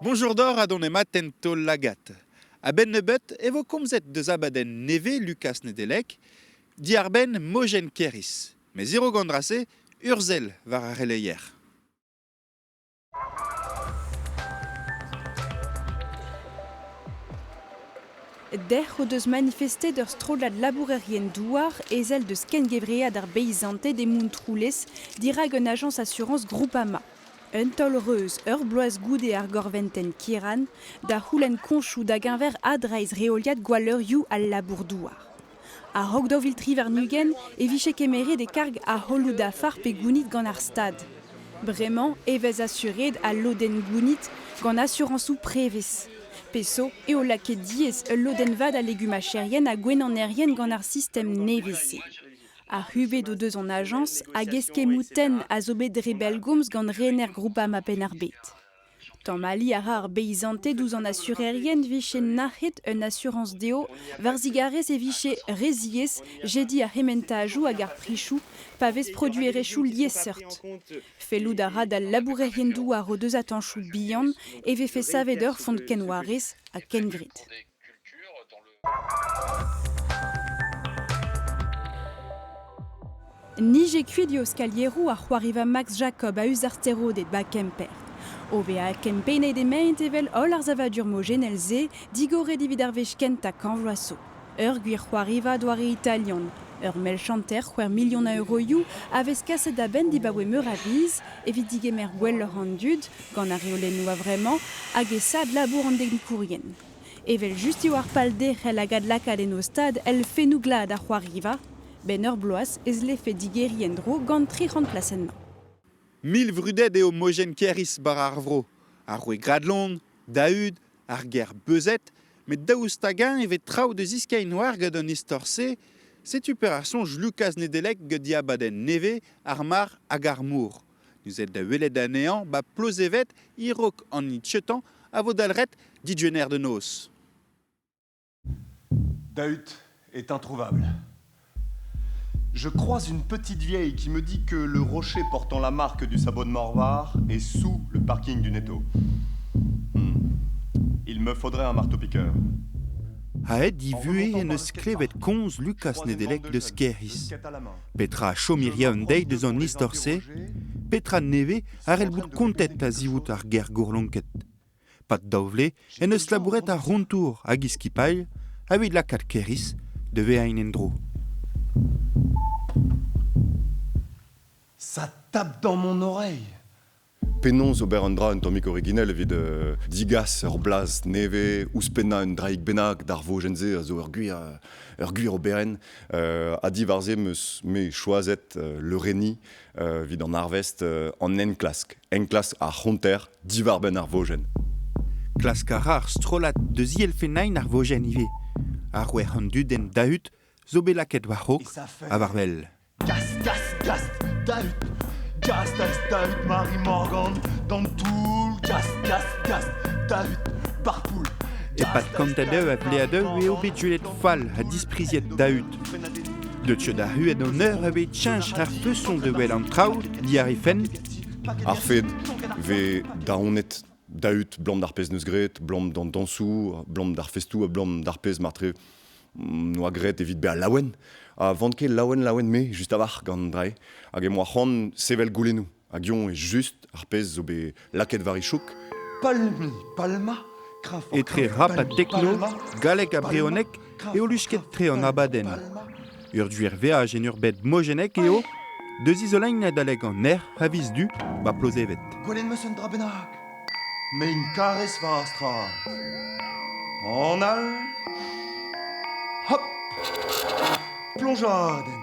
Bonjour deoc'h ha donemat en taol-lagad. A-benn nebeut e vo komzet deus abadenn nevez Lukaz Nedeleg, diàr-benn mojenn Kêr-Is. Met a-raok an dra-se, ur sell war ar c'heleier. Dec'h o deus manifestet ur strollad labourerien-douar ezel deus kengevread ar beizanted e Montroulez dirak un ajañs asurañs Groupama. Un taol-reuz ur bloaz goude ar gorventenn Kiran da c'houlenn koñchoù da-geñver adreizh reoliad gwalleurioù al labour-douar. A-raok 2023 e vije kemeret e karg ar c'holloù dafar pe gounit gant ar Stad. Bremañ e vez asuret al lodenn gounit gant asurañsoù prevez. Peso eo lakaet diaes ul lodenn vat a legumacherien ha gwenanerien gant ar sistem nevez-se. Ar c'hubed o deus an ajañs hag eskemmoù tenn a zo bet dre bellgomz gant rener Groupama Penn-ar-Bed. Tamalliñ a ra ar beizanted ouzh an asurerien 'vije nac'het un asurañs dezho war zigarez e vije re ziaes jediñ ar c'hementajoù hag ar prichoù pa vez produerezhioù liesseurt. Fellout a ra d'al labourerien-douar o deus atañchoù bihan e vefe savet ur font kenwarez ha kengred. Nije kuit eo skalieroù ar c'hoariva Max Jacob a-us ar steroded 'ba Kemper. O vezañ kempennet emaint evel holl ar savadur mojennel-se digoret evit ar wech kentañ kañv vloaz zo. Ur gwir c'hoariva doare italian, ur mell chanter c'hwec'h milion a euroioù a vez kaset da benn dibaoe meur a viz evit digemer gwelloc'h an dud gant ar reolennoù a-vremañ hag e sad labour an deknikourien. Evel-just eo ar pal derc'hel hag adlakaat en o stad elfennoù glad ar c'hoariva. 'Benn ur bloaz ez lefe digeriñ en-dro gant 300 plasenn-mañ. Mil vrudet eo mojenn Kêr-Is war ar vro. Ar roue Gradlon, Daoud, ar gêr Beuzet, met daoust hag-eñ e vez traoù da ziskeiñ war gant an istor-se, setu perak soñj Lukaz Nedeleg gant e abadenn nevez Ar mar hag ar mor. Neuze da welet anezhañ 'ba Plozeved e-raok an itchetañ a vo dalc'het digwener da noz. Dahut est introuvable. Je croise une petite vieille qui me dit que le rocher portant la marque du sabot de Morvar est sous le parking du Netto. Hmm. Il me faudrait un marteau-piqueur. Aet divuhez en deus klevet komz Lukaz Nedeleg deus Kêr-Iz. Petra a chom hiziv an deiz deus an istor-se? Petra nevez a c'hell bout kontet a-zivout ar ger gourlonket? Pad daou vloaz en deus labouret ar c'hontour hag e skipailh evit lakaat Kêr-Iz da vezañ en-dro. Ça tape dans mon oreille. Penaos ober un dra un tammig originel evit digas ur blaz nevez, ouzhpennañ un draig bennak d'ar vojenn-se a zo ur gwir, ur gwir oberenn. Ha diwar-se 'm eus me choazet leurenniñ evit an arvest an enklask. Enklask ar c'honter diwar-benn ar vojenn. Klask a ra ar strollad deus zielfennañ ar vojenn ivez. Ar c'hwec'h an dudenn Dahut zo bet lakaet war-raok ha war-wel. Gast, gast, gast, Dahut Gast, gast, Dahut, Marie Morgan D'an toull Gast, gast, gast, Dahut, Barpool E-pad kantadoù a vleadoù eo bet julet fall ha dispriziet Dahut. Deut da c'huet an eur a vez cheñch ar feson da wel an traoù diàr he fenn. Ar fed 'vez daonet Dahut 'blam d'ar pezh 'neus graet, 'blam d'an dañsoù, 'blam d'ar festoù, 'blam d'ar pezh martre 'noa graet evit bezañ laouen. Ha 'van ket laouen-laouen me, just a-walc'h gant an dra-se. Hag em boa c'hoant sevel goulennoù. Hag eñ eo just ar pezh zo bet lakaet war e chouk. Palmi, Palma, Etre rap ha tekno, galleg ha brezhoneg eo lusket-tre an abadenn. Ur gwir veaj en ur bed mojennek eo, deus izoleiñ adalek an erc'h a viz Du 'ba Plozeved. Gwelet 'm eus un dra bennak. Me 'n karez war ar strad. An all. Hop! Ploñjadenn.